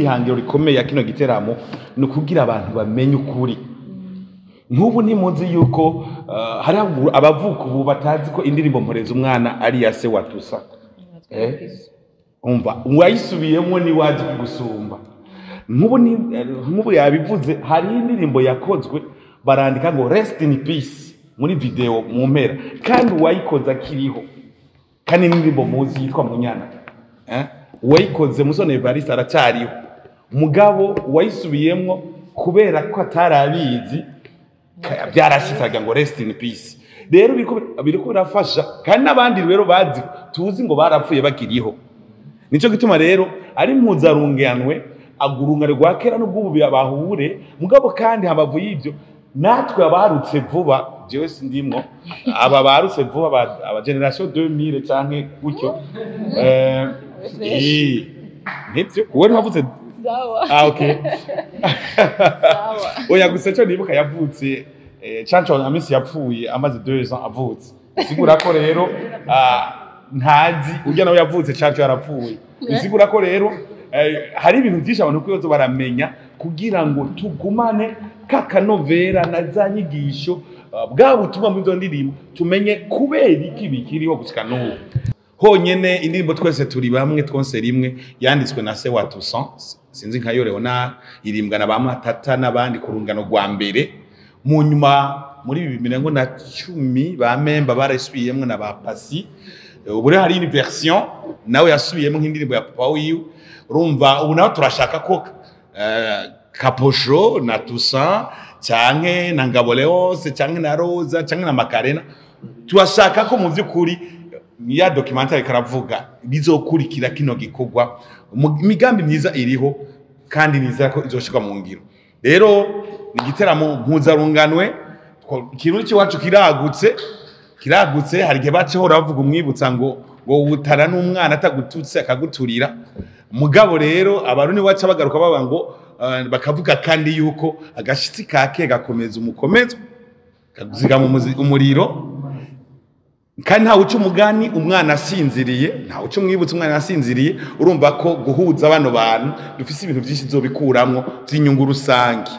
Ihangiro rikomeye ya kino giteramo ni ukugira abantu bamenye ukuri. Nk'ubu ntimuzi yuko hari abavuka ubu batazi ko indirimbo "Mporeza Umwana" ari iya se wa Tusa. Umva, uwayisubiyemo ni wazi kugusumba. Nk'ubu yabivuze, hariho indirimbo yakozwe barandika ngo "Rest in peace" muri video mu mpera, kandi uwayikoze akiriho. Kandi n'indirimbo muzi yitwa "Munyana", eh? Uwayikoze, Musoni Evariste, aracyariho, mugabo uwayisubiyemwo, kubera ko atarabizi, byarashitse agira ngo "Rest in peace". Rero biriko birafasha, kandi n'abandi rero bazi tuzi ngo barapfuye bakiriho. Nico gituma rero ari mpuzarunganwe, agurungano rwa kera n'ubw'ubu bahure. Mugabo kandi hambavu y'ibyo, natwe abarutse vuba, jewe sindimwo, aba barutse vuba, aba génération 2000 canke gutyo, nivyo, wowe ntiwavutse? Sawa. Ah, okay. Sawa. Oya, gusa cyo nibuka yavutse, Canco Amisi yapfuye amaze 2 ans avutse. Sigura ko rero ntazi urya nawe yavutse Canco yarapfuye. Bisigura ko rero hari ibintu byinshi abantu kwiyozo baramenya kugira ngo tugumane kakanovera na za nyigisho, bwa butumwa muri izo ndirimbo, tumenye kubera iki bikiriho gushika n'ubu. Honyene indirimbo "Twese turi bamwe twonse rimwe" yanditswe na se wa Toussaint, sinzi nka yo Leonard, irimbwa na ba Matata n'abandi ku rungano rwa mbere. Mu nyuma muri 2010 ba Memba barasubiyemwo na ba Pasi. Ubu rero hari indi version nawe yasubiyemo nk'indirimbo ya papa wiwe. Urumva, ubu nawe turashaka ko Kaposho na Toussaint canke na Ngabo Leonce canke na Rosa canke na Makarena, turashaka ko mu by'ukuri ya documentaire karavuga bizokurikira kino gikorwa. Imigambi myiza iriho kandi nizera ko izoshirwa mu ngiro. Rero ni igiteramo mpuzarunganwe. Ikirundi cy'iwacu kiragutse, kiragutse. Hari igihe baceho bavuga umwibutsa ngo wutara n'umwana atagututse akaguturira. Mugabo rero Abarundi baca bagaruka baba ngo bakavuga kandi yuko agashitsi kake gakomeza umukomezwa kazigama umuriro, kandi ntawe uca umugani umwana asinziriye, ntawe uca umwibutsa umwana asinziriye. Urumva ko guhuza bano bantu dufise ibintu byinshi zobikuramwo by'inyungu rusange.